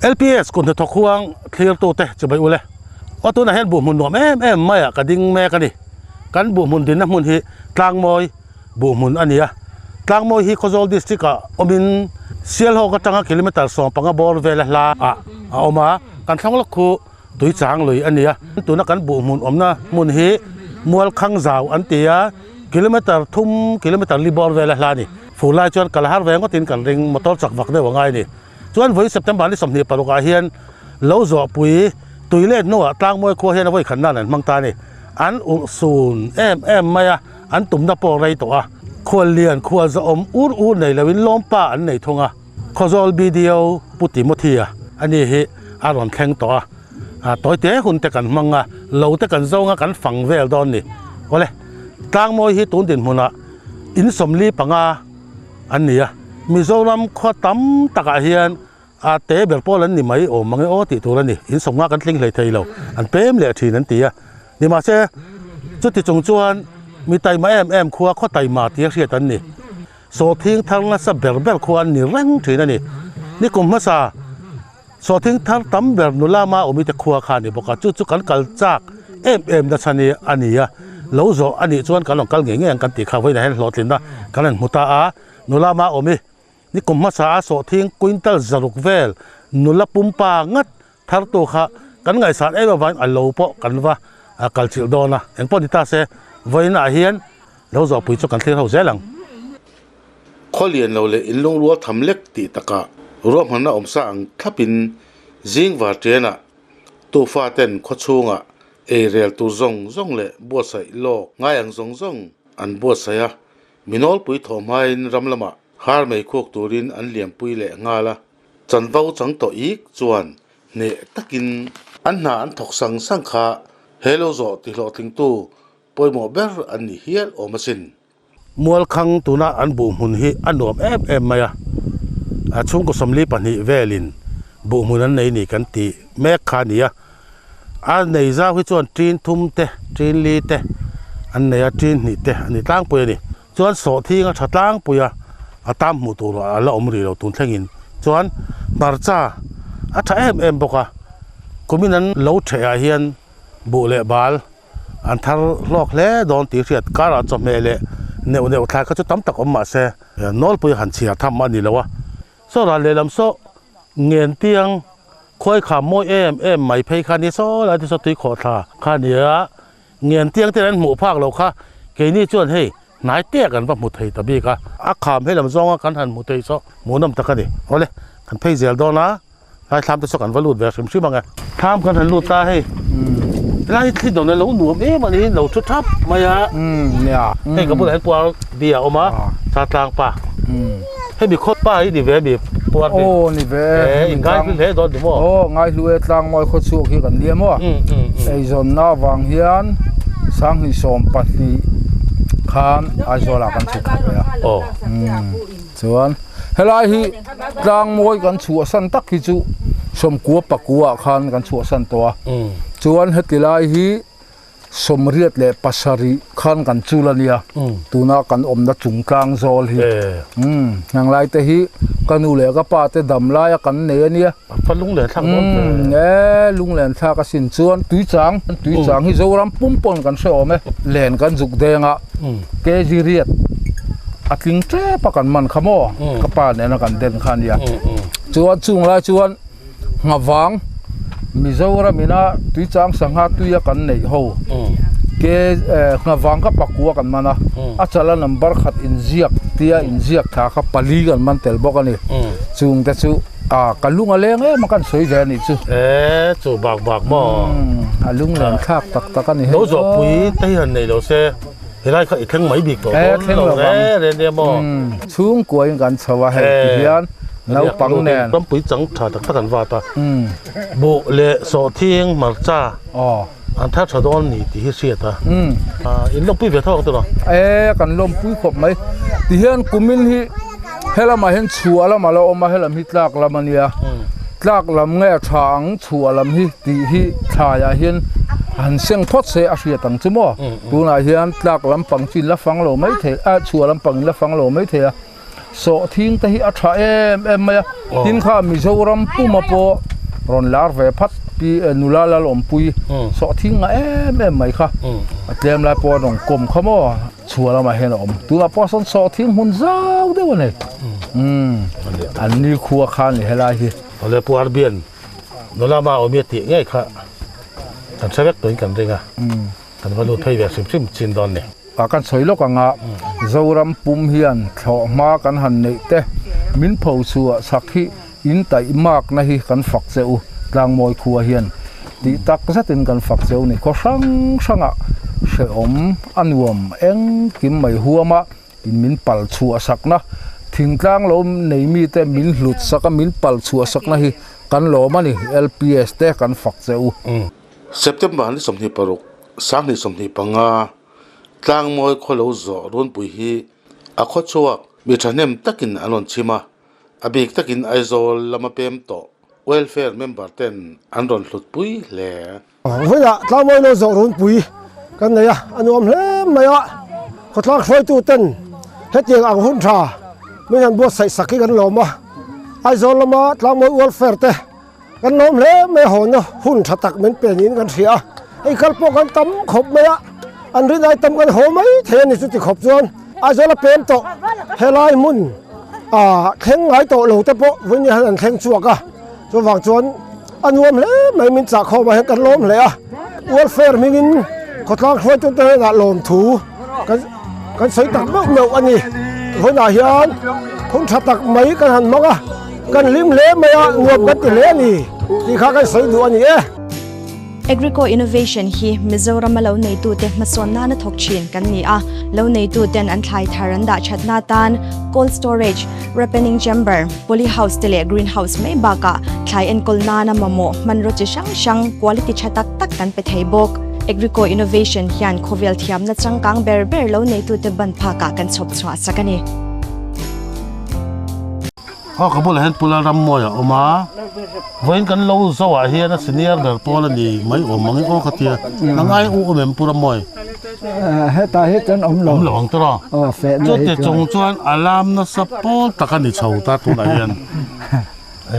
LPS kut hnathawk huang thlirtute chibai ule. Aw tunah hian buhhmun nuam em em maiah ka ding mek a ni. Kan buhhmun dinna hmun hi Tlangmawi buhhmun a ni a. Tlangmawi hi Khawzawl District ah awmin Sialhawk atanga kilometre 15 bawr vela hla ah a awm a. Kan thlang lawk khu tui chang lui a ni a. Tuna kan buhhmun awmna hmun hi Mualkhang zau an ti a, kilometre thum kilometre li bawr vela hla a ni. Fur lai chuan kal har ve ngawtin kan ring motor chak vak deuh a ngai a ni. Chuan vawi September ni 26 ah hian lo zawhpui tui let hnuah Tlangmawi khua hian a vawi khat nan an hmang ta a ni. An urh sun em em mai a, an tumna pawh rei tawh a. Khuallian khual zawhawm ur ur nei loin lawmpa an nei thung a. Khawzawl BDO Pu Timothy-a a ni hi a rawn thleng tawh a. A tawi te hun te kan hmang a, lo te kan zawng a kan fang vel dawn ni. Awle, Tlangmawi hi tun dinhmunah in 45 an ni a, Mizoram khua tam takah hian a te ber pawl an ni mai awm mang e aw tih tur a ni. In 50 kan tling hlei thei lo, an pem leh thin an ti a. Nimahse, chuti chung chuan mi taima em em khua khaw taima tia hriat an ni. Sawhthing thar nasa ber ber khua an ni reng thin a ni. Nikum hmasa sawhthing thar tam ber nula ma awmi te khua kha a ni bawk a, chu chu kan kal chak em em na chhan hi a ni a. Lo zawh a nih chuan kan rawn kal ngei ngei ang kan tih kha vawiinah hian hlawhtlinna kan rawn hmu ta a. Nula ma awmi nikum hmasa a sawhthing quintal 600 vel nula pumpa ngat thartu kha kan ngaihsan em avangin a lo pawh kan va kal chilh dawn a, engpawh ni ta se vawiinah hian lo zawhpui chu kan thlir ho zel ang. Khawlian lo leh inlungrual tham lek tih takah ruahmanna awmsa ang thlapin zing var ṭianah tufa ten khawchhungah ei rel tur zawng zawng leh buatsaih lawk ngai ang zawng zawng an buatsaih a, minawlpui thawh hmain ram lamah har mei khuak turin an liampui leh nghal a. Chanvo chang tawh ik chuan hneh takin an hna an thawk sang sang kha he lo zawh ti hlawhtlingtu pawimawh ber an ni hial awm asin. Mualkhang tuna an buh hmun hi a nuam em em mai a, a chhungkaw 42 velin buh hmun an nei ni kan tih mek kha a ni a. A nei zau hi chuan ṭin thum te, ṭin li te an nei a, ṭin hnih te a ni tlangpui a ni. Chuan sawhthing a tha tlangpui a, a tam hmuh tur a la awm rih lo tun thlengin. Chuan hmarcha a tha em em bawk a, kumin an lo theh ah hian buh leh bal an thar hlawk hle dawn tih hriat karah chawhmeh leh neuh neuh thlai kha chu tam tak awm mah se nawlpui han chhiar tham a ni lo a. Saw ral lehlam saw ngen tiang khuai kham mawi em em mai phei kha ni saw lai te saw tui khawh thla kha a ni a. Ngen tiang ten an hmuh phak lo kha keini chuan hei hnai te kan va hmu thei ta bik a. A kham helam zawnga kan han hmu thei saw hmuhnawm tak a ni. Awle, kan phei zel dawn a, hlai thlam te saw kan va lut ve hrim hrim ang e. Thlam kan han lut ta hei, helai hi thli dawn a lo nuam em a ni, lo thu thap mai a. Hei ka bulah hian puar bi a awm a, Chatlang pa. Hemi khawt pa hi ni ve mi puar bi. Aw ni ve. Eh, in ngai hlu hle dawn ni maw? Aw ngai hlu e tlang mawi khaw chhuak hi kan nia maw? Eizawnna avang hian 2012 khan Aizawl ah kan chhuk khat ve a. Aw. Chuan helai hi tlang mawi kan chhuahsan tak hi chu 99 ah khan kan chhuahsan tawh a. Chuan heti lai hi 87 khan kan chul a nia, tuna kan awmna chung tlang zawl hi. Heng lai te hi ka nu leh ka pa te dam laia kan nei a nia. Fa lunglen thlak dawn ve. E lunglen thlak asin chuan tuichang, tuichang hi Zoram pum pawn kan hre awm e. Len kan zuk deng a, kg riat a tling tep a kan man kha maw, ka pa nena kan den kha a nia. Chuan chung lai chuan Nghavang, Mizoram ina tuichang sangha tuia kan neih ho ke Nghavang kha pakua kan man a, a chala number khat inziak tia inziak thla kha pali kan man tel bawk a ni. Chung te chu a ka lung a leng em a kan sawi ve a nih chu. E chu bak bak maw? A lung len thlak tak tak a ni hei. Lo zawhpui te hi han nei lo se helai kha i thleng mai bik tawh dawn lo re re nia maw? Chhungkuain kan chho a hei ti hian. Naupang nen. Rampui chang tha tak tak an vat a. Buh leh sawhthing hmarcha an thar tha dawn ni tih hi hriat a. In lawmpui ve tho ang tiraw? E kan lawmpui khawp mai. Tihian kumin hi helamah hian chhuah lam a la awm a, helam hi tlak lam a nia. Tlak lam nge tha ang chhuah lam hi tih hi thlaiah hian han seng phawt se a hriat ang chu maw. Tunah hian tlak lampang chu in la fang lo mai thei a, chhuah lampang in la fang lo mai thei a. Sawhthing te hi a tha em em mai a, tin kha Mizoram puma pawh Rawn lar ve phat pi nula Lalawmpui sawhthing ngah em em mai kha a tlem lai pawh a rawn kawm kha maw chhuah lamah hian a awm. Tunah pawh sawn sawhthing hmun zau deuh a nei. An ni khua kha a ni helai hi. Awle Pu Arbian nula ma awmi a tih ngei kha kan hre vek tuin kan ring a, kan va lut phei ve hrim hrim chin dawn ni. A kan sawi lawk ang a, Zoram pum hian thlawhhma kan han neih te min pho chhuah chak hi In taih makna hi kan fak che u, Tlangmawi khua hian tih tak zetin kan fak che u ni. Khaw hrang hrangah hrehawm a nuam engkim mai huama in min pal chhuah sakna, thingtlang lo nei mite min hlut saka min pal chhuah sakna hi kan lawm a ni, LPS te kan fak che u. September ni 26, 2025, Tlangmawi khaw lo zawh runpui hi a khawchhuak mi thahnem takin an rawn chhim a. A bik takin Aizawl lama pem tawh welfare member ten an rawn hlutpui hle. Vawiinah Tlangmawi lo zawh runpui kan nei a, a nuam hle mai a, khawtlang hruaitu ten hetiang ang hun tha min han buatsaih sak hi kan lawm a, Aizawl lama Tlangmawi welfare te kan lawm hle mai a, hawnna hun tha tak min pe niin kan hria a, hei kal pawh kan tam khawp mai a, an rinai tam kan haw mai thei a ni chuti khawp chuan Aizawl a pem tawh helai hmun ah thleng ngai tawh lo te pawh vawiin hian an thleng chhuak a, chuvang chuan a nuam hle mai min chah khawm ah hian kan lawm hle a, welfare hmingin khawtlang hruaitute hnenah lawmthu kan kan sawi tak meuh meuh a ni, vawiin ah hian hun tha tak mai kan han hmang a. Kan hlim hle mai a, nuam kan ti hle a ni tih kha kan sawi duh a ni e. Agrico Innovation hi Mizorama lo neitute hmasawn nana thawk thin kan ni a, lo neituten an thlai thar an dah thatna tan cold storage, ripening chamber, poly house te leh green house mai bakah thlai enkawl nana mamawh hmanraw chi hrang hrang quality tha tak tak kan pe thei bawk. Agrico Innovation hian khawvel thiamna changkang ber ber lo neitute ban phakah kan chhawp chhuah sak a ni. Aw ka bulah hian Pula Rammawi a awm a, vawiin kan lo zoh ah hian a senior ber pawl a ni mai awm ang e aw ka tia, nang ai u awm em Pu Rammawi? Hetah hi chuan awm lo. Awm lo ang tawh a, chute chung chuan a lam nasa pawl tak a ni chho ta tunah hian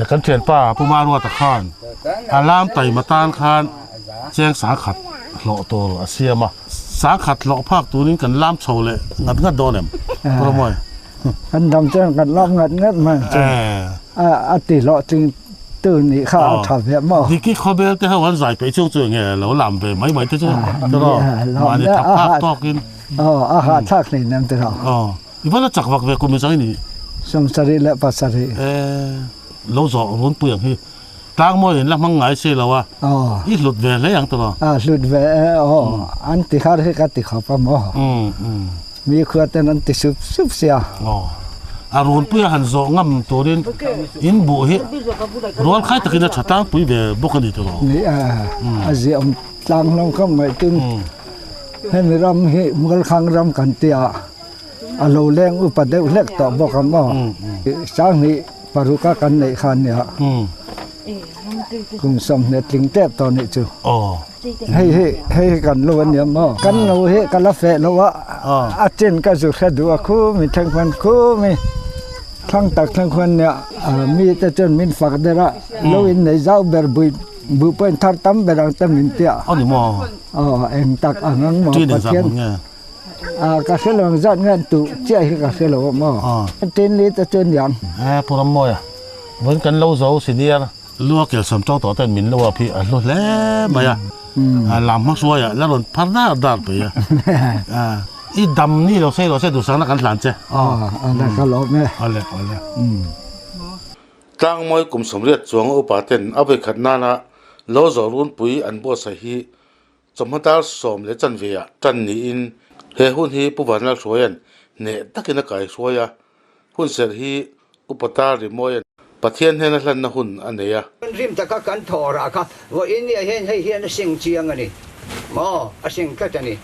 kan thianpa Pu Maruata khan a lam taima tan khan cheng sangkhat hlawh tur a siam a, sangkhat hlawh phak turin kan lam chho leh ngat ngat dawn em Pu Rammawi? Kan dam chuan kan lak ngat ngat mai ang chu. A ti hlawhtling tu nih kha a tha ve maw. Diki khawbel te ho an zai peih chung chu enge lo lam ve mai mai te chu tiraw mahni thak phak tawk in. Aw a hahthlak hlei nem tiraw. Aw i va la chak vak ve kum i chang i nih. 71. E lo zawh runpui ang hi tlangmawi in la hmang ngai si lo a i hlut ve hle ang tiraw. A hlut ve e aw an ti har hi ka ti khawp a maw. Mi khua ten an ti sup sup sia. Aw. A runpui a han zawh ngam turin in buh hi rual khai takin a tha tlangpui ve bawk a ni tiraw? Ni a, a ziahawm tlang hlawm khawp mai tin hemi ram hi Mualkhang ram kan tia a lo leng upa deuh hlek tawh bawk ang aw. Sanghnih paruka kan neih kha ania kum 20 tling tep tawh nih chu. Hei hi hei hi kan lo ania maw kan lo hi ka la feh lo a a chin ka zu hre duh a khu mi thleng khuan khu mi thlang tak thleng khuan nia mi te chuan min fak der a lo in nei zau ber bui buh pawh in thar tam ber ang te min tia ani maw aw eng tak ang ang maw Pathian ka hre lo ang zat nge an tuh chiah hi ka hre lo a maw tin li te chu aniang e Pu Rammawia vawiin kan lo zo senior Lua kelsam tawng tawh ten min lo ap hi a hlu hle mai a, a lam hma hruaiah la rawn phar dar dar pei a. I dam ni lo sei lo se duhsakna kan hlan che. Awle ka lawm e. Awle awle. Tlangmawi kum 80 chuanga upa ten a vawikhat nana lo zawh runpui an buatsaih hi chawhma dar sawm leh chanve ah tan niin he hun hi Pu Vanlalhruaia'n hneh takin a kaihruai a, Hun serh hi Upa Tar Rimawia'n Pathian hnena hlanna hun a nei a. Rim taka kan thaw rah kha vawiin nia hian hei hian a sing chiang a ni maw? A sing tlat a ni.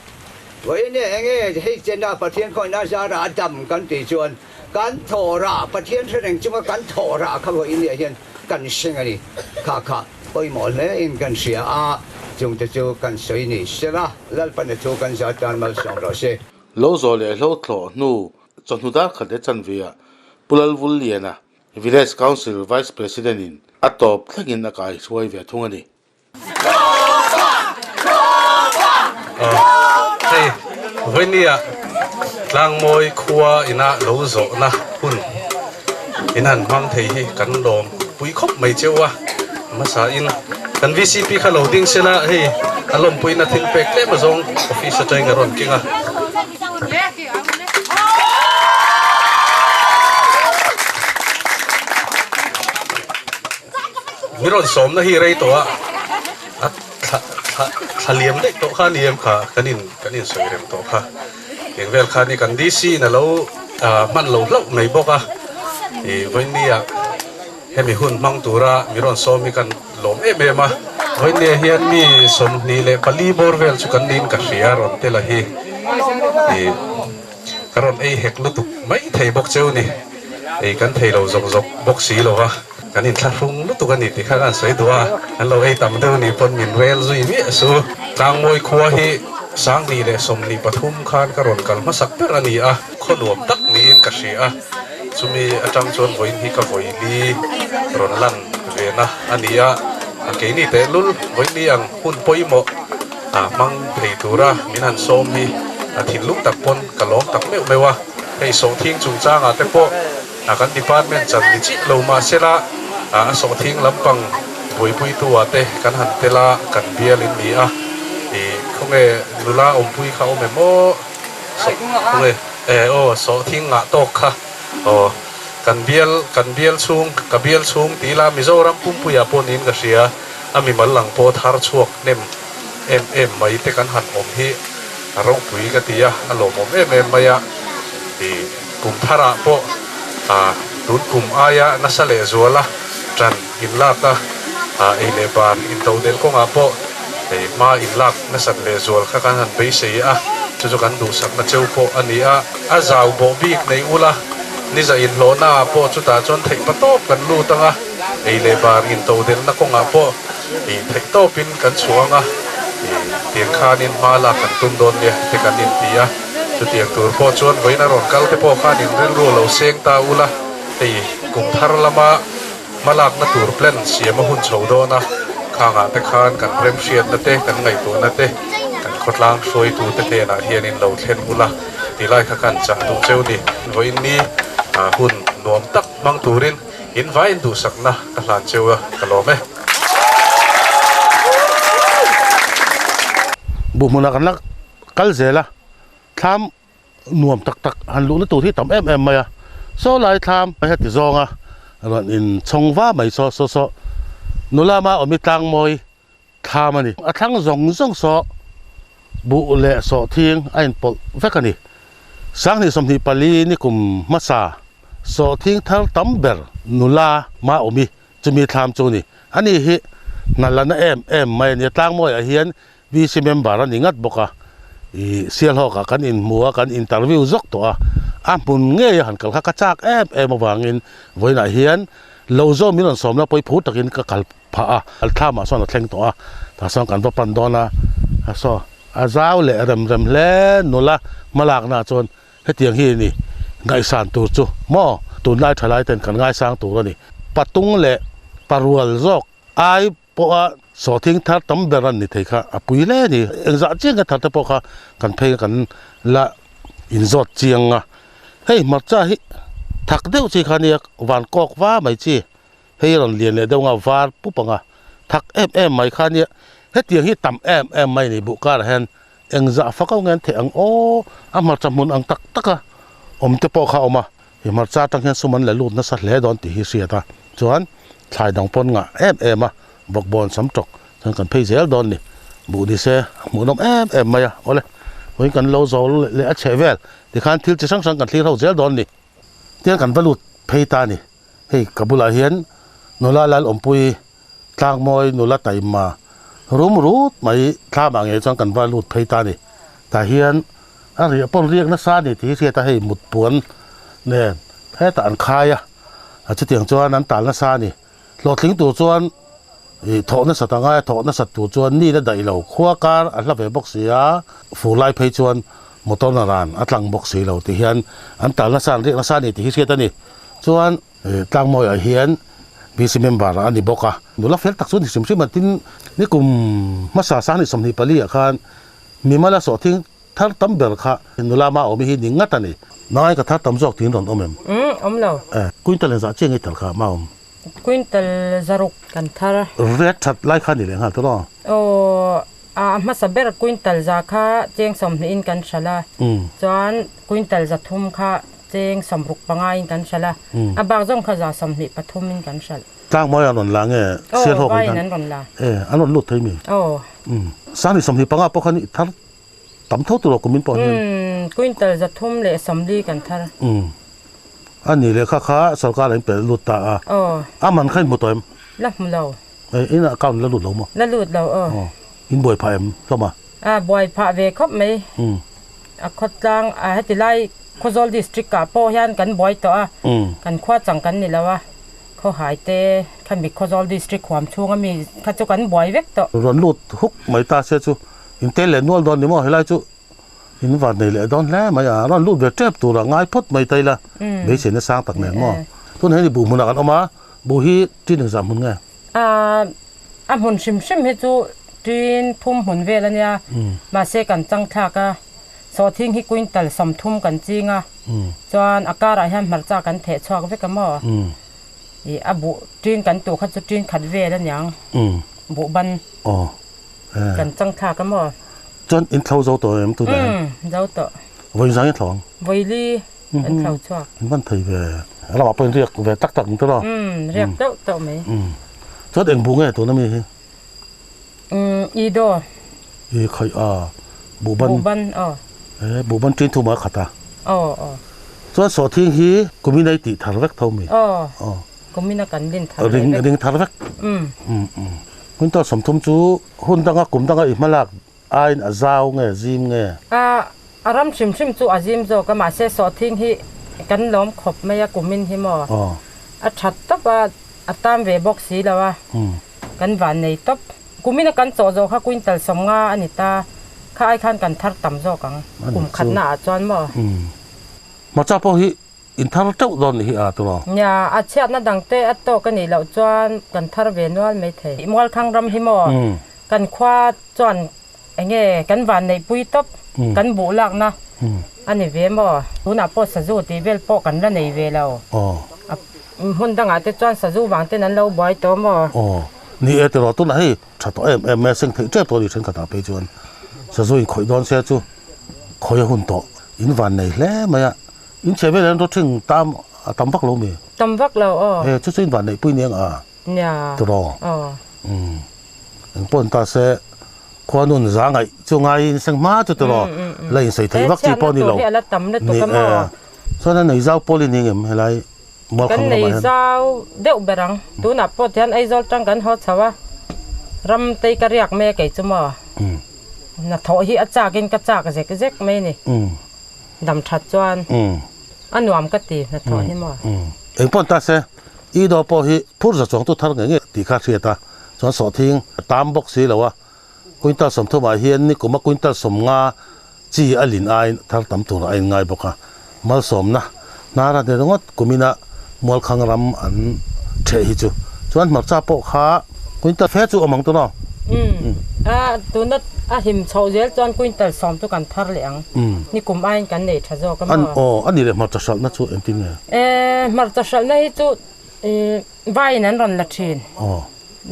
Vawiin nia enge hei chena Pathian khawihna zara a dam kan tih chuan kan thaw rah Pathian hre reng chunga kan thaw rah kha vawiin nia hian kan sing a ni. Kha kha pawimawh hle in kan hria a, chungte chu kan sawi ni sela Lalpana thu kan zah tan malsawm rawh se. Lo zawh leh hlo thlawh hnu Chawhnu dar khat leh chanve ah Pu Lalvulliana, Village Council Vice President in a tawp thlengin a kaihruai ve thung a ni. Hei vawinia Tlangmawi khua ina lo zawhna hun in han hmang thei hi kan lawm pui khawp mai cheu a, hmasa in kan VCP kha lo ding sela hei a lawmpuina thil pek tlem azawng office atangin a rawn keng a. Mi rawn sawmna hi rei tawh a, a thla thla thla liam daih tawh kha ni em kha kan in kan in sawi rem tawh kha. Eng vel kha ni kan DC in a lo hman lo hlauh mai bawk a, ih vawinia hemi hun hmang tura mi rawn sawm hi kan lawm em em a. Vawinia hian mi 24 bawr vel chu kan niin ka hria rawn tel a hi ih ka rawn ei hek lutuk mai thei bawk cheu ni, ei kan thei lo zawk zawk bawk si lo va. Kan inthlahrung lutuk a ni tih kha ka han sawi duh a, an lo ei tam deuh ni pawn min rel zui miah su. Tlangmawi khua hi 2023 khan ka rawn kal hmasak ber a ni a, khaw nuam tak niin ka hria a, chumi atang chuan vawiin hi ka vawili rawn lan ve na a ni a, a keini tehlul vawili ang hun pawimawh hmang thei tura min han sawm hi a thinlung tak pawn ka lawm tak meuh meuh a, hei sawhthing chungchangah te pawh. A kan department chan ni chiah lo mahsela a sawhthing lampang buaipuitu ah te kan han tel a, kan bial in ni a, ih khawnge nula awmpui kha awm em aw khawnge e aw sawhthing ngah tawk kha aw kan bial kan bial chhung ka bial chhung ti ila Mizoram pumpuiah pawh niin ka hria a mimal lang pawh thar chhuak hnem em em mai te kan han awm hi a ropui ka ti a, a lawmawm em em mai a ih. Kum tharah pawh tun kum aia nasa leh zuala ṭan inlak a, ei leh bar intodelh kawngah pawh hei hma inlak nasat leh zual kha kan han beisei a, chu chu kan duhsakna cheu pawh a ni a. A zau bawh bik nei ula, niza inhlawhnaah pawh chutah chuan theihpa tawp kan lut ang a, ei leh bar intodelhna kawngah pawh theihtawpin kan chhuah ang a, tiang khanin hma lak kan tum dawn nia te kan inti a. Chutiang tur pawh chuan vawiin a rawn kal te pawh khan in rilru lo seng ta ula, hei kum thar lama hmalakna tur plan siam a hun chho dawn a, khangah te khan kan remhriatna te, kan ngaihtuahna te, kan khawtlang hruaitu te hnenah hian in lo thlen ula ti lai kha kan chah duh cheu ni. Vawiin ni hun nuam tak hmang turin in vaiin duhsakna ka hlan cheu a, ka lawm e. Buhhmunah kan la Kal zel a, thlam nuam tak tak han luhna tur hi tam em em mai a, saw lai thlam a heti zawng a rawn in chhawng va mai saw saw saw nula ma awmi tlang mawi thlam a ni. A thlang zawng zawng saw buh leh sawhthing a inpawlh vek a ni. 2024 ni kum hmasa sawhthing thar tam ber nula ma awmi chumi thlam chu a ni. Ani hi hna la na em em mai a ni a, tlang mawiah hian VC member a ni ngat bawk a, ih Sialhawkah kan inhmu a, kan interview zawk tawh a, a hmun ngei a han kal kha ka chak em em avangin vawiinah hian lo zawm min rawn sawmna pawi phur takin ka kal phah a, thlamah sawn a thleng tawh a, tah sawn kan va pan dawn a, saw a zau leh rem rem hle nula hmalaknaah chuan hetiang hi a ni ngaihsan tur chu maw tunlai thalai ten kan ngaisang tur a ni, patung leh parual zawk ai pawha sawhthing thar tam ber an ni thei kha a pui hle a ni. Engzah chiang ka thar te pawh kha kan phei kan la inzawt chiang a. Hei hmarcha hi thak deuh chi kha nia van kawk va mai chi hei a rawn lian leh deuh anga var pup anga thak em em mai kha nia hetiang hi tam em em mai a ni buh karah hian engzah fak ho nge an theih ang aw a hmarcha hmun ang tak tak a awm te pawh kha a awm a. Hi hmarcha atang hian sum an la lut nasa hle dawn tih hi hriat a, chuan thlai dang pawn ngah em em a, bawkbawn sam tawk chuan kan phei zel dawn ni. Buh ni se a hmuhnawm em em mai a, awle vawiin kan lo zo leh a chheh vel tikhan thil chi hrang hrang kan thlir ho zel dawn ni. Tiang kan va lut phei ta ni, hei ka bulah hian nula Lalawmpui Tlangmawi nula taima rum rut mai thlamah ngei chuan kan va lut phei ta a ni. Tah hian a riah pawn riak nasa a ni tih hi hriat a, hei mut puan nen hetah an khai a, a chutiang chuan an tal nasa a ni. Hlawhtling tur chuan ih thawh nasat a ngai a, thawh nasat tur chuan ni la daih lo, khua kar a hla ve bawk si a, fur lai phei chuan motor na ran a tlang bawk si lo tih hian an tal nasa an riak nasa a ni tih hi hriat a ni. Chuan Tlangmawiah hian VC member a ni bawk a. Nula fel tak chu a ni hrim hrim a, tin nikum hmasa 24 ah khan mimala sawhthing thar tam ber kha nula ma awm hi ni ngat a ni. Nangai ka thar tam zawk tiin rawn awm em? Umm awm lo. E, quintal engzah chiah ngei tel kha ma awm? Quintal zaruk kan thar. Red that lai kha ni leh nghal tawh. Aw, a hmasa ber quintal za kha cheng 20 in kan hralh a, chuan quintal 300 kha cheng 65 in kan hralh a, a bak zawng kha 123 in kan hralh. Tlangmawi an rawn la nge? Aw, vaiin an rawn la. E, an rawn lut thei mi? Aw. 25 pawh khan i thar tam tho tur aw kumin pawh hian. Umm, quintal 340 kan thar. Umm, a ni lehkha kha sorkar in pe lut ta a. Aw. A man kha in hmu tawh em? La hmu lo. E, in account la lut lo maw? La lut lo aw. Aw, in buai phah em hlawm a? A, buai phah ve khawp mai. Umm. A khawtlang, a heti lai Khawzawl district ah pawh hian kan buai tawh a. Umm. Kan khua chang kan ni lo a. Khawhai te, khami Khawzawl district huam chhunga mi kha chu kan buai vek tawh. Rawn lut huk mai ta se chu in tel leh nual dawn ni maw helai chu in van nei leh dawn hle mai a, rawn lut ve tep tura ngai phawt mai ta ila beisei na sang tak nen maw. Tun hei ni buh hmunah kan awm a, buh hi tin engzah hmun nge? A hmun hrim hrim hi chu tin thum hmun vel a nia, mahse kan chang thlak a, sawhthing hi quintal 30 kan ching a, chuan a karah hian hmarcha kan theh chhuak vek a maw, ih a buh tin kan tuh kha chu tin khat vel a niang, buh ban kan chang thlak a maw. Chuan in thlo zo tawh em tunah hian? Zo tawh. Vawi zang in thlo ang? Vawi li kan thlo chhuak. In van thei ve. Ramah pawh in riak ve tak tak ang tawh a? Riak teuh teuh mai. Chuan eng buh nge tuna mi hi? I daw. I khaih a, buh ban. Buh ban aw. E, buh ban tin thum a khat a. Aw aw. Chuan sawhthing hi kumin a i tih thar vek tho mi? Aw. Aw. Kumin a kan lin thar vek. Ring ring thar vek. Um. Um um. Quintal 30 chu hun danga kum danga i hmalak aiin a zau nge zim nge? A a ram hrim hrim chu a zim zawk a mahse sawhthing hi kan lawm khawp mai a kumin hi maw? Aw. A that tawp a a tam ve bawk si lo a. Kan van nei tawp. Kumina kan chawh zawh kha quintal 50 a ni ta. Kha ai khan kan thar tam zawk ang. Kum khatna ah chuan maw? Hmarcha pawh hi in thar teuh dawn ni hi a turaw? Nia, a chhiatna dang te a tawk a nih loh chuan kan thar ve nual mai thei. Mualkhang ram hi maw? Kan khua chuan enge kan van neihpui tawp, kan buh lakna a ni ve maw? Tunah pawh sazu tih vel pawh kan la nei ve lo. Hmun dangah te chuan sazu vang ten an lo buai tawh maw? Aw, ni e tiraw tunah hei tha tawh em em mai a, seng theih tep tawh a ni thenkhatah phei chuan sazu in khawih dawn se chu khawi a hun tawh in van nei hle mai a, in chhe vel hian rawthing tam a tam vak lo mi? Tam vak lo aw. E chu chu in van neih pui nia nga? Nia. Tiraw? Aw. Umm engpawh ni ta se khuanun za ngaih chu ngaiin seng hma chu tiraw la insawi theih vak chi pawh a ni lo. He chhiatna tur hi a la tam lutuk a maw? Ni e, chuan a nei zau pawl i ni ngem helai Kan nei zau deuh ber ang. Tunah pawh tihian Aizawl tang kan haw chho a, ram tei ka riak mai a kei chu maw. Hnathawh hi a chakin ka chak zek zek mai a ni. Dam that chuan a nuam ka ti hnathawh hi maw. Engpawh ta se, i daw pawh hi phur za chuang tu thar ngei ngei tih kha hriat a, chuan sawhthing a tam bawk si lo a, quintal 30 ah hian nikum a quintal 50 chi a lin aiin thar tam tur a inngai bawk a, malsawmna hnar a ni ringawt kumina Mualkhang ram an theh hi chu. Chuan hmarcha pawh kha quintal fe chu awm ang tawh lo. Umm, a tuna a him chhoh zel chuan quintal 10 chu kan thar leh ang. Nikum aiin kan nei tha zawk a maw? Aw, a ni leh hmarcha hralhna chu engtin nge? E, hmarcha hralhna hi chu vaiin an rawn la thin. Aw.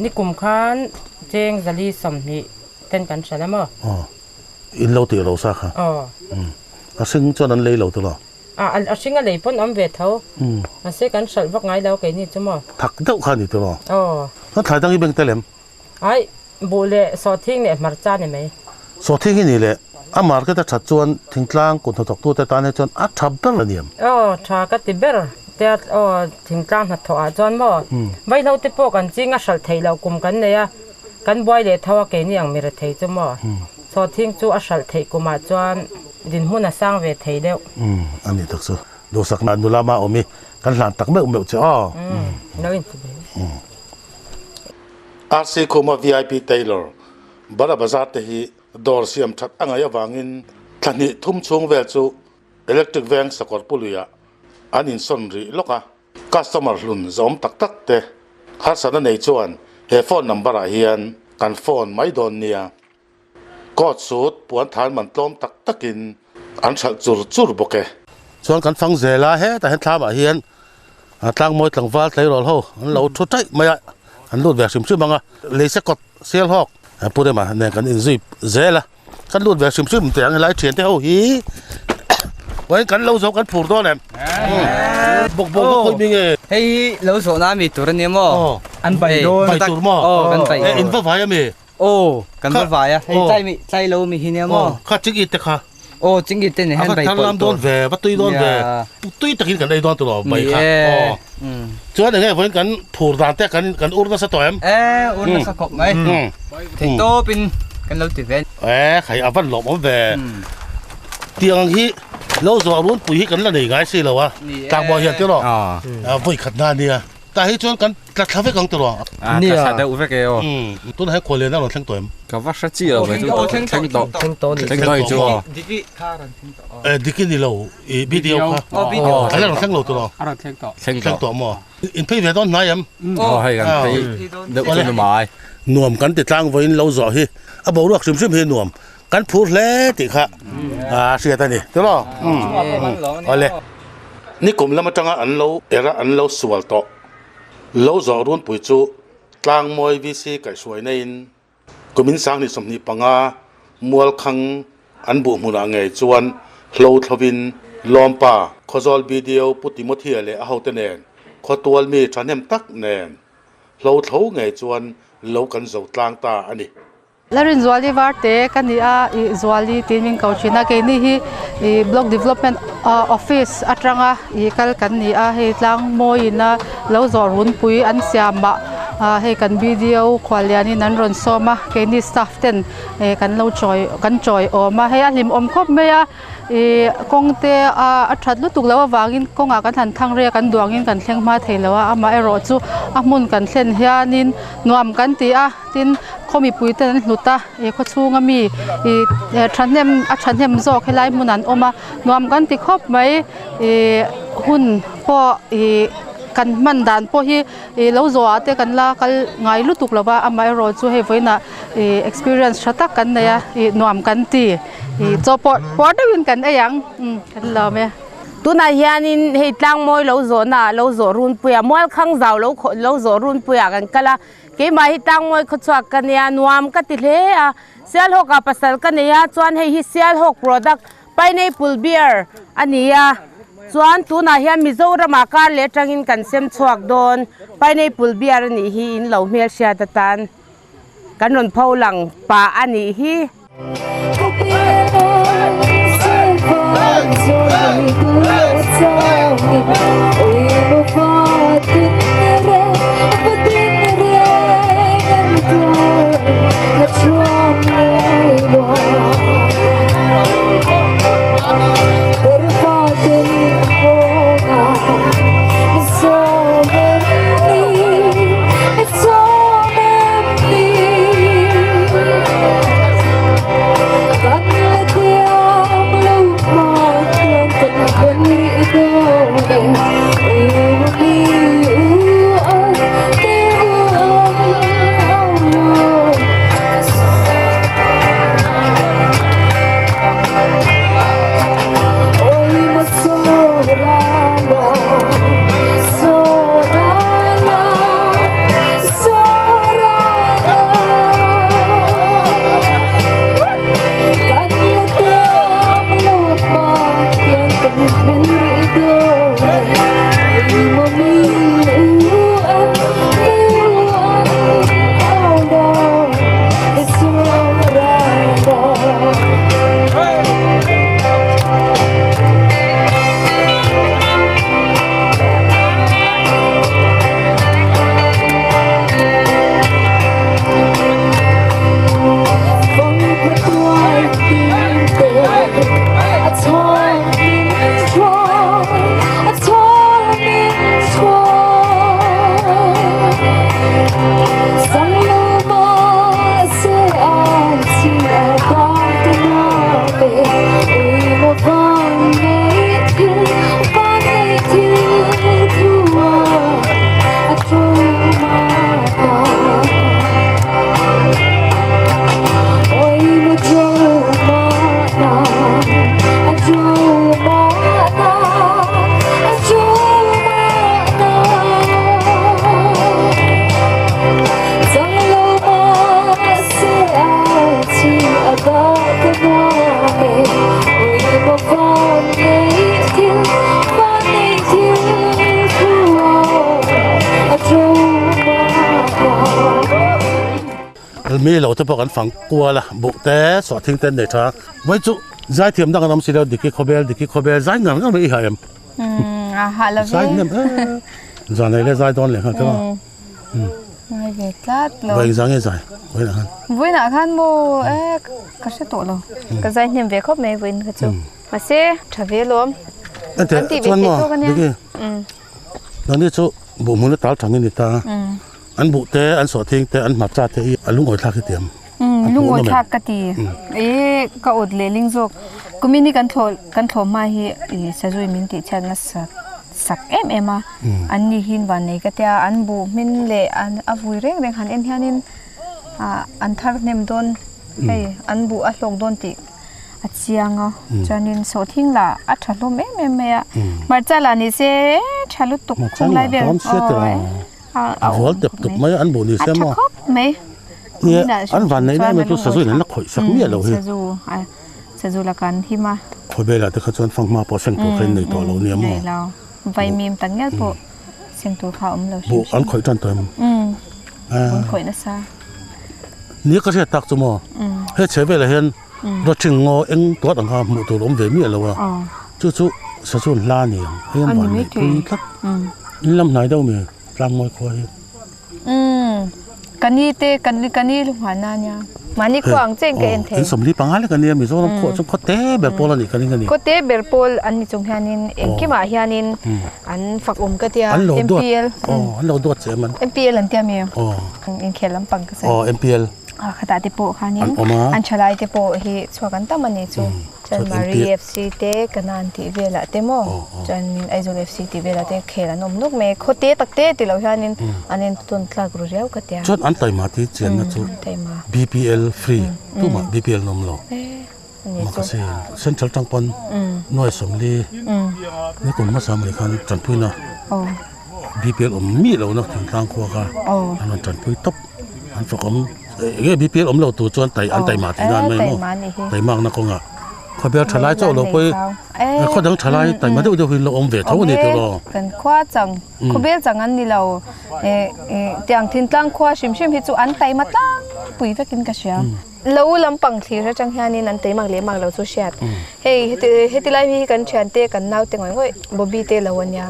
Nikum khan cheng 420 ten kan hralh a maw? Aw. In lo tih lo sa kha. Aw. Umm. A hring chuan an lei lo tawh lo. A, a hring a lei pawn awm ve tho. Umm. Mahse kan hralh vak ngai lo keini chu maw. Thak deuh kha a ni tawh lo. Aw. Kan thlai dang i beng tel em? Ai, buh leh sawhthing leh hmarcha ni mai. Sawhthing hi ni leh a market a that chuan thingtlang kut hnathawktute tan hi chuan a tha ber a ni em? Aw, tha ka ti ber. Tia aw thingtlang hnathawh ah chuan maw. Vaihlo te pawh kan ching a hralh theih loh kum kan nei a. Kan buai leh tho a keini ang mi rethei chu maw? Sawhthing chu a hralh theih kumah chuan dinhmun a sang ve thei deuh. Umm, a nih tak chu. Duhsakna nula mah awm i kan hlan tak meuh meuh che aw. Umm, lo inti ve. Umm. RC Khuma VIP Tailor, Bara Bazar te hi dawr siam that a ngaih avangin thla hnih thum chhung vel chu Electric Veng Sakawr Puluiah an insawn rih lawk a. Customer hlun zawm tak tak te. Harsatna nei chuan he phone number ah hian kan phone mai dawn nia. Coat suit puan than man tlawm tak takin an hralh chur chur bawk e. Chuan kan fang zel a, hetah hian thlamah hian tlangmawi tlangval tleirawl ho an lo thu taih mai a, an lut ve hrim hrim ang a, leise kawt sial hawk Pu Rema nen kan inzui zel a, kan lut ve hrim hrim teh ang helai thiante ho hi vawiin kan lo zo kan phur dawn em? Bawk bawk khawi mi nge? Hei hi lo zawhna a mi tur a nia maw? An pai dawn. Pai tur maw? Aw kan pai. In va vai a mi? Aw, kan va vai a, hei tlai mi tlai lo mi hi nia maw? Kha chingit te kha. Aw, chingit te nen hian bai pawlh tur. Ve, va tui dawn ve. Tui takin kan ei dawn tur aw bai kha. Aw. Chuan enge vawiin kan phur dan te kan kan ur nasa tawh em? E, ur nasa khawp mai. Thei tawpin kan lo ti ve. E, khai a van lawm awm ve. Tiang hi lo zawh runpui hi kan la nei ngai si lo a. Tlangmawi hian tiraw? Vawi khat na nia. Tah hi chuan kan tla thla vek ang tiraw? A, tla thla deuh vek e aw. Tunah hian khuallian a rawn thleng tawh em? Ka va hre chi lo ve chu thleng tawh. Thleng tawh ni. Thleng tawh ni chu aw. Diki kha rawn thleng tawh aw. E, Diki ni lo, i video kha. Aw, video. A la rawn thleng lo tiraw? A rawn thleng tawh. Thleng tawh maw? In phei ve dawn hnai em? Aw, hei kan phei deuh chu ni mai. Nuam kan ti tlang vawiin lo zawh hi a boruak hrim hrim hi nuam kan phur hle tih kha a hriat a ni tiraw? Awle. Nikum lam atanga an lo era an lo sual tawh. Lo zawh runpui chu Tlangmawi VC kaihhruai naiin kumin sanghnih 25 Mualkhang an buh hmunah ngei chuan hlo thlovin Lawmpa Khawzawl BDO Pu Timothea leh a hote nen khawtual mi thahnem tak nen hlo thlo ngei chuan lo kan zo tlang ta a ni. Larinzuali Varte ka ni a, ih Zuali tiin min ko thin a, keini hi ih Block Development Office atanga ih kal kan ni a, hei tlangmawiin a lo zawh runpui an siam ah hei kan BDO khuallianin an rawn sawm a, keini staff ten ih kan lo chawi kan chawi awm a, hei a hlimawm khawp mai a. Ih kawng te a that lutuk loh avangin kawngah kan han thang rei a kan duangin kan thleng hma thei lo a amaherawh chu a hmun kan thlen hianin nuam kan ti a tin khaw mipui ten an hlut a ih khaw chhunga mi ih thahnem a thahnem zawk helai hmun an awm a nuam kan ti khawp mai ih hun pawh ih kan hman dan pawh hi ih lo zawh ah te kan la kal ngai lutuk lo va amaherawh chu hei vawiinah ih experience tha tak kan nei a ih nuam kan ti. Ih chaw pawh pawr deuhin kan ei ang umm kan lawm e. Tunah hianin hei tlangmawi lo zawhna ah lo zawh runpuiah Mualkhang zau lo khawh lo zawh runpuiah kan kal a, keimah hi tlangmawi khawchhuak ka nia nuam ka ti hle a, Sialhawk ah pasal ka nei a chuan hei hi Sialhawk product pineapple beer a ni a, chuan tunah hian Mizoram ah kar leh atangin kan sem chhuak dawn pineapple beer a nih hi in lo hmelhriat atan. Kan rawn pho lang pah a nih hi. Mi lo te pawh kan fang kual a, buh te sawhthing te an nei tha. Vawi chu zaithiam dang an awm si lo, Diki Khawbel, Diki Khawbel, zai ngar ngar mai i hah em? Umm, a hah lo ve. Zai hnem em. Zan ei le zai dawn leh nghal te maw? Ngai ve tlat lo. Vawi engzah nge zai vawiinah khan? Vawiinah khan maw e ka hre tawh lo. Ka zai hnem ve khawp mai vawiin kha chu. Mahse tha ve lawm. An teh chuan maw Diki? Nangni chu buh hmun a tal thang i ni ta. An buh te, an sawhthing te, an hmarcha te hi a lungawi thlak hi tiam. Umm lungawi thlak ka ti. E ka awt leh ling zawk. Kumin hi kan thlawh kan thlawh hma hi i sazui min tih chhiat nasa sak em em a. An ni hin van nei ka tia an buh hmin leh an a vui reng reng han en hianin ah an thar hnem dawn hei an buh a hlawk dawn tih a chiang a chuanin sawhthing lah a tha hlawm em em mai a. Hmarcha lah ni se tha lutuk khung lai vel A vual tep tup mai a, an buh ni se maw? A tha khawp mai. Nia, an van neih lai mai chu sazu in an la khawih sak miah lo hi. Sazu, sazu la kan him a. Khawvelah te kha chuan fanghma pawh seng tur kha in nei tawh lo nia maw? Nei lo. Vaimim tak ngial pawh seng tur kha a awm lo hrim hrim. Buh an khawih tan tawh em? Umm, an khawih nasa. Nia ka hriat tak chu maw? He chhe velah hian rawthing ngaw eng tuat ang kha hmuh tur a awm ve miah lo a. Chu chu sazu an hla a ni ang. Hei an van neih pui tlat. In lam hnai deuh mi Tlangmawi khua hi. Umm ka ni te ka ni ka ni hluan a nia. Mahni khua ang che in ka en thei. In sawmli panga lek a nia Mizoram khuah chu khaw te ber pawl a nih ka ring a ni. Khaw te ber pawl an ni chung hianin engkimah hianin an fak awm ka tia An lo duat MPL. Aw an lo duat che em an. MPL an tia mi. Aw. Inkhel lampang ka sawi. Aw MPL. A khatah te pawh khanin An awm a. An thalai te pawh hi chhuak an tam a ni chu. Chanmari FC te Kanan tih velah te maw chuan Aizawl FC tih velah te khel an awm nuk mai khaw te tak te ti loh hianin an en tawn tlak ru riau ka tia. Chuan an taima tih chianna chu BPL free tumah BPL an awm lo Makase Central tang pawn nuai sawmli ni kum hmasa mai khan tanpuina BPL awm miah lohna thingtlang khua kha an rawn tanpui tawp an fak awm. Enge BPL awm lo tur chuan tai an taima tih nan mai maw? Taimakna kawngah khawbel tha lai chauh lo pawh hi khaw dang tha lai taima deuh deuh hi lo awm ve tho a ni tawh lo. Kan khua chang khawbel chang an ni lo tiang thintlang khua hrim hrim hi chu an taima tlangpui vekin ka hria. Lo lampang thlir atang hianin an taimak leh mak lo chu hriat. Hei heti lai hi kan thiante kan naute ngawih ngawih Bobby te lo a nia.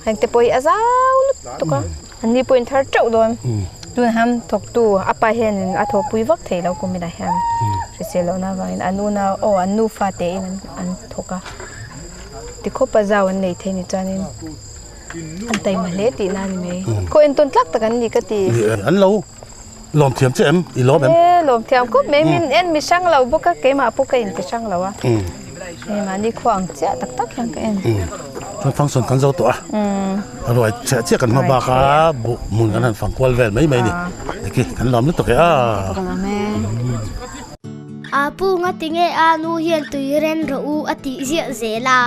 Hengte pawh hi a zau lutuk a. An ni pawhin thar teuh dawn. Tun ham thawktu a pa hianin a thawhpui vak thei lo kuminah hian hrisel lohna avangin an unau aw an nufa tein an thawk a. Tikhawpa zau an nei thei ni chuanin an taima hle tihna a ni mai. Khaw entawn tlak tak an ni ka ti. An lo lawm thiam che em? I lawm em? E lawm thiam khawp mai. Min en mi hrang lo bawk a, keimah pawh ka inti hrang lo a. Hei mahni khua ang chiah tak tak hian ka en. Chuan function kan zo tawh a. A ruai chiah chiah kan hma bak a, buh hmun kan han fang kual vel mai mai ni. Eki kan lawm lutuk e a. A pu nga tinge a nu hian tui ren rawh u a tih ziah zel a.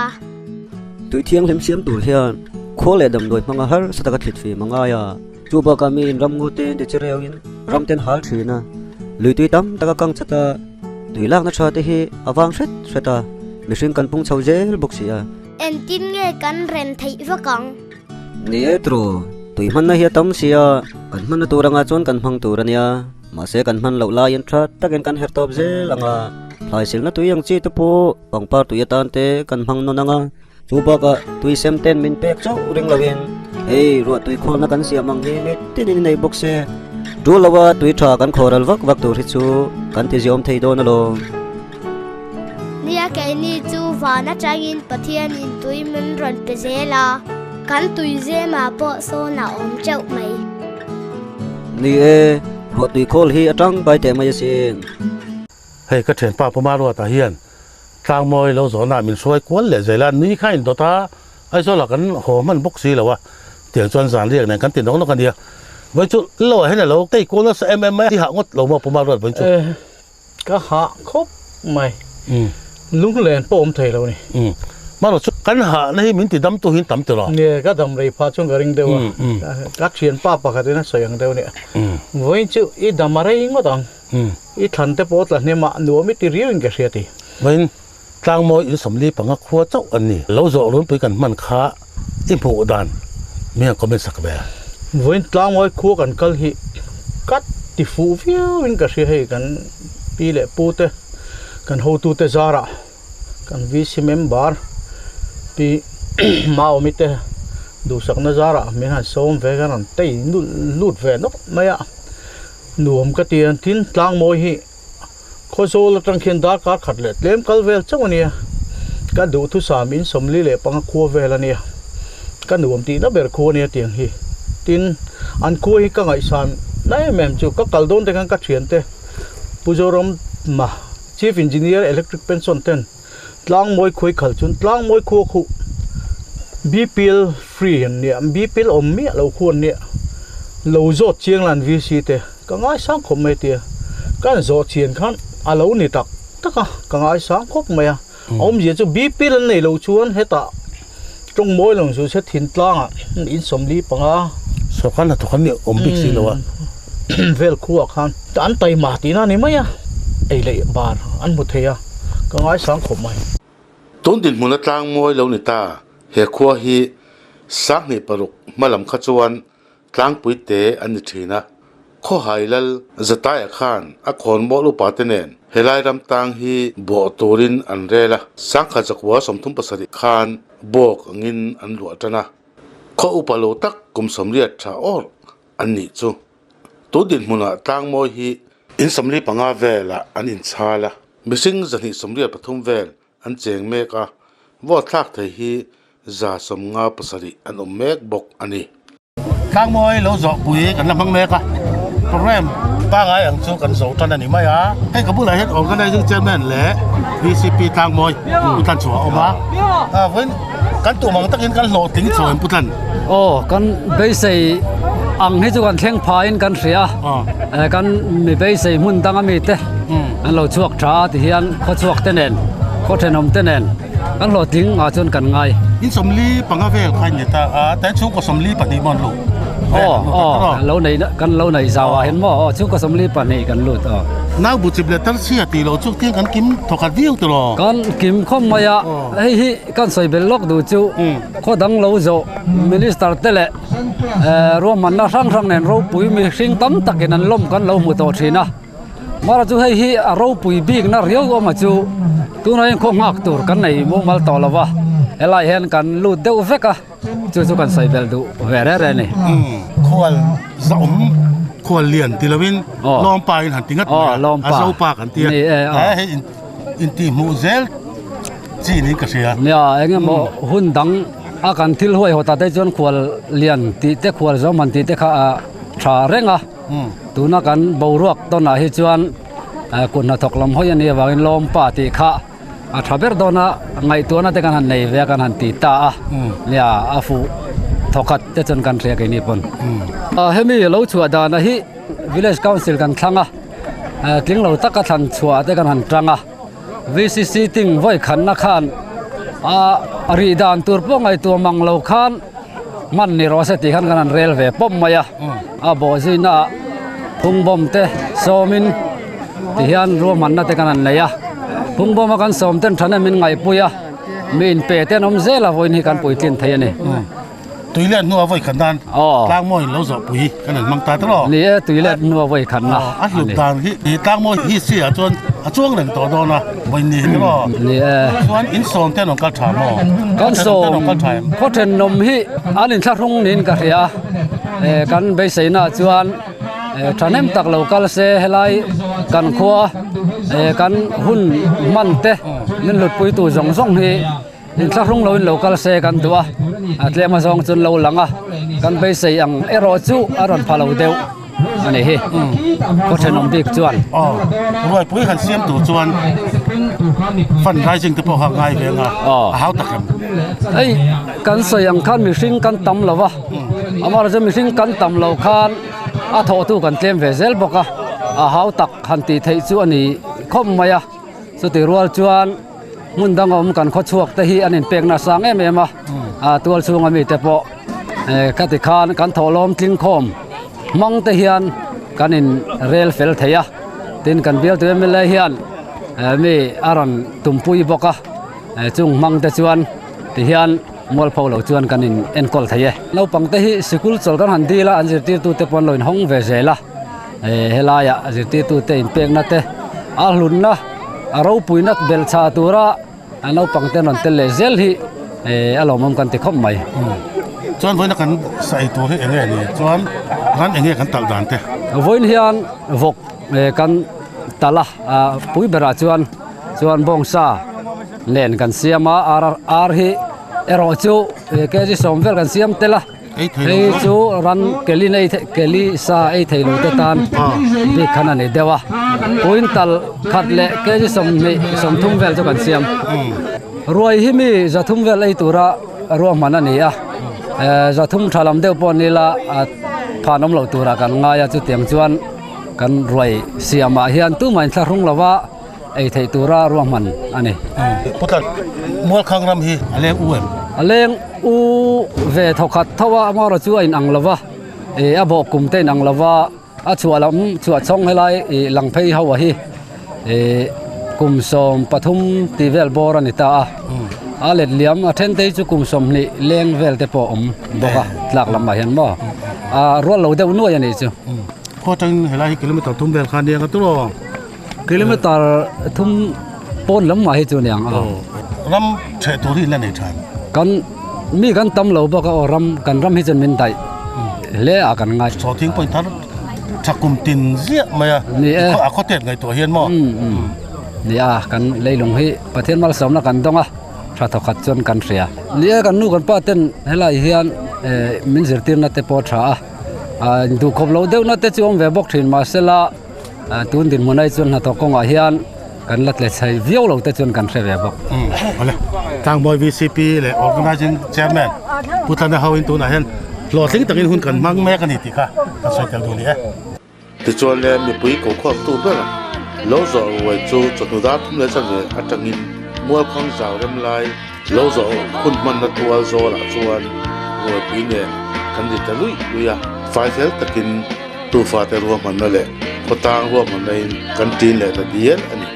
Tui thianghlim siam tur hian khawl leh damdawi hmanga harsa taka thlit fim a ngai a. Chu bakah miin ramngaw te ti che reuhin ram ten hal thin a, lui tui tam tak a kang chat a. Tui lakna tha te hi a vang hret hret a, mihring kan pung chho zel bawk si a. Engtin nge kan ren theih vak ang? Ni e tru, tui hmanna hi a tam si a, kan hmanna tur anga chuan kan hmang tur a nia. Mahse kan hman loh laiin tha takin kan herh tawp zel ang a, thlai silna tui ang chi te pawh pangpar tui atan te kan hmang nawn ang a. Chu bakah tui sem ten min pek chauh ring loin hei ruah tui khawlna kan siam ang hi mi tinin nei bawk se. Tul loa tui tha kan khawral vak vak tur hi chu kan ti ziawm thei dawn alawm. Nia keini chu van atangin Pathianin tui min rawn pe zel a, kan tui zemah pawh sawn a awm teuh mai. Ni e, ruah tui khawl hi a tangkai teh mai asin. Hei ka thianpa Puma Ruata hian Tlangmawi lo zawhna min hruai kual leh zel a, nui kha in dawt a, Aizawlah kan haw hman bawk si lo a, tiang chuan zan riak nen kan ti nawk nawk a nia. Vawiin chu lo ah hian a lo tei kual nasa em em mai a, i hah ngawt lo maw Puma Ruat vawiin chu? Eh, ka hah khawp mai, lunglen pawh awm thei lo ni. Marawh chu kan hahna hi min ti dam tu hi tam tiraw? Nge, ka dam rei phah chuan ka ring deuh a, ka thianpa pakhatin a sawi ang deuh a nia. Vawiin chu i dam a rei ngawt ang. I thlan te pawh tla hnem ah nuam i ti riau in ka hria ti. Vawiin Tlangmawi in 45 khua chauh an ni. Lo zawh runpui kan hman kha i hmuh dan mi han comment sak ve. Vawiin Tlangmawi khua kan kal hi kat ti fuh viau in ka hria hei kan pi leh pu te kan hotu te zarah kan VC member pi Maawmi te duhsakna zarah min han sawm ve kan rawn tei lut ve nawk mai a nuam ka ti a tin tlangmawi hi Khawzawl atang khian darkar khat leh tlem kal vel chauh a nia. Ka duhthusam in 45 khua vel a nia. Ka nuam tihna ber khu a nia tiang hi. Tin, an khua hi ka ngaihsan na em em chu ka kal dawn te khan ka thiante Pu Zoram ma Chief Engineer Electric Pension ten Tlangmawi khuai khal chuan Tlangmawi khua khuh BPL free an nia, BPL awm miah lo khu an nia. Lo zawt chiang la an VC te. Ka ngaisang khawp mai tia ka han zawh chian khan a lo ni tak tak a, ka ngaisang khawp mai a. A awmzia chu BPL an nei lo chuan hetah tawng mawi lo zu se thintlang ah in 45 Sawrkar hnathawk an nih awm bik si lo a. Vel khuah khan an taima tihna a ni mai a, ei leh bar an hmu thei a, ka ngaisang khawp mai. Tun dinhmun a tlang mawi lo ni ta, he khua hi 2006 hma lam kha chuan Tlangpui te an ni thin a, Khawhai lal Zataia khan a khawnbawl upa te nen helai ram tang hi bawh turin an rel a, 1937 khan bawk angin an luah tan a, khaw upa lo tak kum 80 tha awrh an nih chu. Tun dinhmunah Tlangmawi hi in 45 velah an inchhal a, mihring 283 vel an cheng mek a, vote thlak thei hi 157 an awm mek bawk a ni. Tlangmawi lo zawhpui kan la hmang mek a, program pangai ang chu kan zo tan a ni mai a. Hei ka bulah hian Organizing Chairman leh VCP Tlangmawi Pu Tlan chu a awm a, vawiin kan tum ang takin kan hlawhtling chho em Pu Tlan? Aw, kan beisei ang hi chu kan thleng phain kan hria a, kan mi beisei hmun danga mite an lo chhuak tha a ti hian khawchhuak te nen, khaw thenawm te nen kan hlawhtling ah chuan kan ngai. In 45 vel kha in ni ta a, tain chhungkaw 42 maw an lut? Aw, aw, lo nei kan lo nei zau ah hian maw, aw chhungkaw 42 kan lut aw. Nau bu chip leh tarchhia tih loh chu tiang kan kim thawkhat viau tiraw? Kan kim khawp mai a, hei hi kan sawi belh lawk duh chu khaw dang lo zawh minister te leh ruahmanna hrang hrang nen ropui mihring tam takin an lawm kan lo hmu tawh thin a. Mara chu hei hi a ropui bikna riau awm a chu tunah hian khaw nghak tur kan nei mumal tawh lo va, helai hian kan lut deuh vek a, chu chu kan sawi belh duh ve reng reng a ni. Khual zaawm khual lian ti lovin lawmpa in han ti ngat mai a, a zopa kan ti a, hei intihhmuh zel chi niin ka hria. Nia, eng emaw hun dang a kan thil huaihawt ah te chuan khual lian tih te khual zawm han tih te kha a tha reng a. Tuna kan boruak tawnah hi chuan kut hnathawk lam hawi a nih avangin lawmpa tih kha a tha ber dawn a, ngaihtuahna te kan han nei ve a kan han ti ta a, nia a fuh thawkhat te chuan kan hria keini pawn. Hemi lo chhuah danah hi Village Council kan thlang a, tling lo taka thlan chhuah te kan han tang a, VCC ting vawi khanna khan a rih dan tur pawh ngaihtuah mang lo khan hman ni rawh se tih khan kan han rel ve pawp mai a, a bawh zuina ah phungbawm te sawmin ti hian ruahmanna te kan han nei a, phungbawm a kan sawm ten thahnem min ngaihpui a, mi inpe te an awm zel a vawiin hi kan puitlin thei a ni. Tui let hnua vawi khat nan tlangmawi lo zawh pui kan han hmang ta tawh Ni e, tui let hnua vawi khat na. A hlut dan hi tlangmawi hi si ah chuan a chuang reng tawh dawn a, vawi ni hi tawh. Ni e. Chuan in sawm te an rawn kal tha maw? Kan sawm khaw thenawm hi an inthlahrung niin ka hria a, kan beiseina chuan thahnem tak lo kal se helai kan khua kan hun hman te min hlutpuitu zawng zawng hi Inthlahrung loin lo kal se kan duh a, a tlem azawng chuan lo lang a, kan beisei ang erawh chu a rawn pha lo deuh a ni hi, khaw thenawm bik chuan. Aw, ruaipui han siam tur chuan fund raising te pawh kha ngai ve anga, a hau tak em? Hei, kan sawi ang khan mihring kan tam lo va, amaherawhchu mihring kan tam lo khan a thawhtu kan tlem ve zel bawk a, a hau tak han tih theih chu a ni khawp mai a, chutih rual chuan. Hmun dang awm kan khawchhuak te hi an inpek nasa ang em em a, a tual chhunga mite pawh khati khan kan thawhlawm tling khawm hmang te hian kan in rel fel thei a, tin kan bialtu mla hian mi a rawn tumpui bawk a, chung hmang te chuan ti hian mualpho lo chuan kan in enkawl thei e. Naupang te hi sikul chawl kan han dil a, an zirtirtu te pawh an lo inhawng ve zel a. Helaiah zirtirtute inpekna te a hlutna a ropuina belhchhah tura naupang te rawn tel leh zel hi a lawmawm kan ti khawp mai. Chuan vawiina kan sa ei tur hi eng nge ni? Chuan ran eng nge kan talh dan te? Vawiin hian vawk kan talh a, pui berah chuan chuan bawngsa nen kan siam a, ar ar hi erawh chu kg sawm vel kan siam tel a. Hei chu ran keli nei keli sa ei thei lo te tan bik khan a ni deuh a, quintal khat leh kg 20 30 vel chu kan siam. Ruai hi mi 300 vel ei tura ruahman a ni a, 300 tha lam deuh pawh ni la phan awm lo tura kan ngai a, chutiang chuan kan ruai siamah hian tumah inthlahrung lova ei theih tura ruahman a ni. Putlan, Mualkhang ram hi a leng u em? A leng u ve thawkhat tho a, amaherawh chu a inang lo va, ih a bawh kum te inang lo va, a chhuah lam chhuah chhawng helai ih lang phei ho a hi ih kum 13 tih vel bawr a ni ta a, a let liam a then te hi chu kum 20 leng vel te pawh a awm bawk a, tlak lamah hian maw a rual lo deuh nuai a nih chu. Khaw atangin helai hi kilometer thum vel kha a nia nga turaw? Kilometer thum pawn lam mah hi chu niang a. Ram theh tur hi in la nei than. Kan mi kan tam lo bawk a aw ram kan ram hi chuan min daih hle a kan ngai. Chawthing pawhin thar tha kum tin ziah mai a. Ni e. A khawtet ngaihtuah hian maw? Ni a kan leilung hi Pathian malsawmna kan dawng a tha thawkhat chuan kan hria. Ni e kan nu kan pa ten helai hian min zirtirna te pawh a tha a duhkhawp lo deuhna te chu awm ve bawk thin mahsela Tun dinhmun ai chuan hnathawk kawngah hian kan la tle chhai viau lo te chuan kan hre ve bawk. Awle, Tlangbawi VCP leh Organising Chairman Pu Tlana ho in tunah hian hlawhtling takin hun kan hmang mek a ni tih kha kan sawi tel duh ni e. Tichuan le mipui kokhawmtu ber lo zawh ruai chu chawhnu dar thum leh chanve atangin Mualkhang zau rem lai lo zawh hun hmanna tual zawlah chuan ruaipui nen kan ri ta luih luih a, fai fel takin Tufate ruahmanna leh khawtlang ruahmanna in kan ṭin leh ta dial a ni.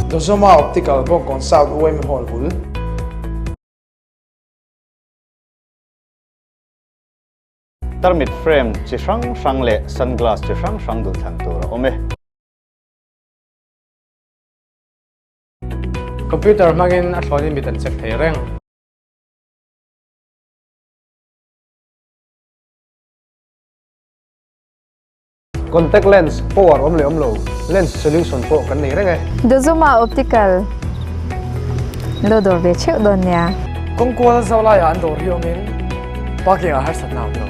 Dozoma Optical Bawngkawn South UM Hall bul. Tarmit frame chi hrang hrang leh sunglass chi hrang hrang duhthlan tur a awm e. Computer hmangin a thlawnin mit an check thei reng. Contact lens power awm leh awm lo, lens solution pawh kan nei reng e. Dozuma Optical lo dawr ve theuh dawn nia. Kawngkual zau laiah an dawr hi awmin parking ah harsatna a awm lo.